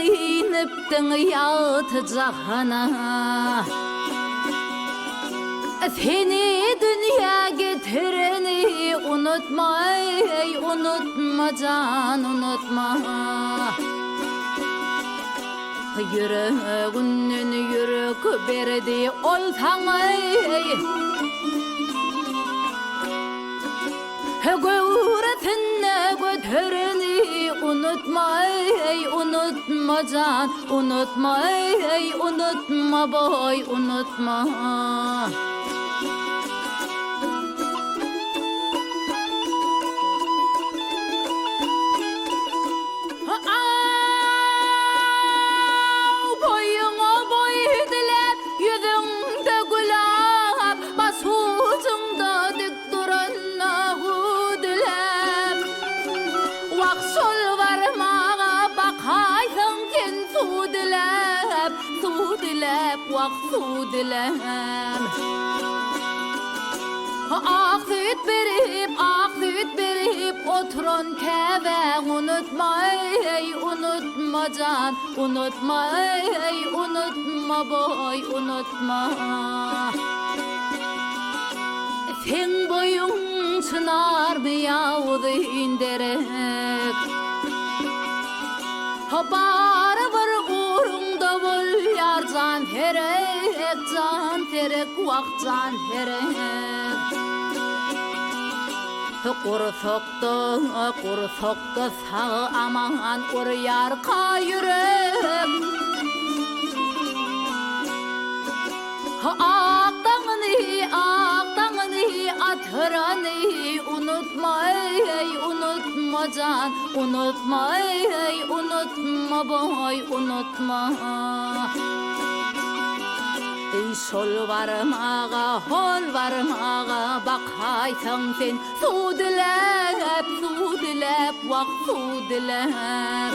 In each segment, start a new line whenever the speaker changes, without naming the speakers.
Inipdiň ýagty jahana. Seni dünýä getireni unutma eý, unutma jan, unutma. Ýüreginden ýürek berdi ol saňa eý. Göwresinde götereni unutma eý, unutma jan, unutma eý, unutma boý, unutma. Aw, boýuňa boý diläp, ýüzüňde gülap, baş ujuňda dik Duranda güdüläp, Wah, şol barmaga bakaýsaň sen suw diläp, suw diläp, wah, suw diläp. Ak süýt berip, ak süýt berip oturan käbäň unutma, eý, unutma jan, unutma, eý, unutma boý, unutma. Seň boýuň çynarmy ýa uzyn derek? Barybir ugruňda bolýar jan herek, jan herek, wah, jan herek. Gursakda, gursakda sag-aman urýarka ýürek. Ak daňyny, ak daňyny, atyrany unutma eý, unutma jan, unutma eý, unutma boý, unutma. Eý, şol barmaga, hol barmaga bakaýsaň sen, suw diläp, suw diläp, wah, suw diläp.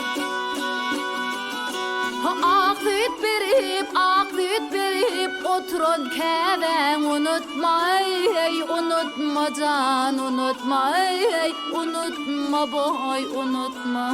Ak süýt berip, ak süýt berip oturan käbäň unutma eý, unutma jan, unutma eý, unutma boý, unutma.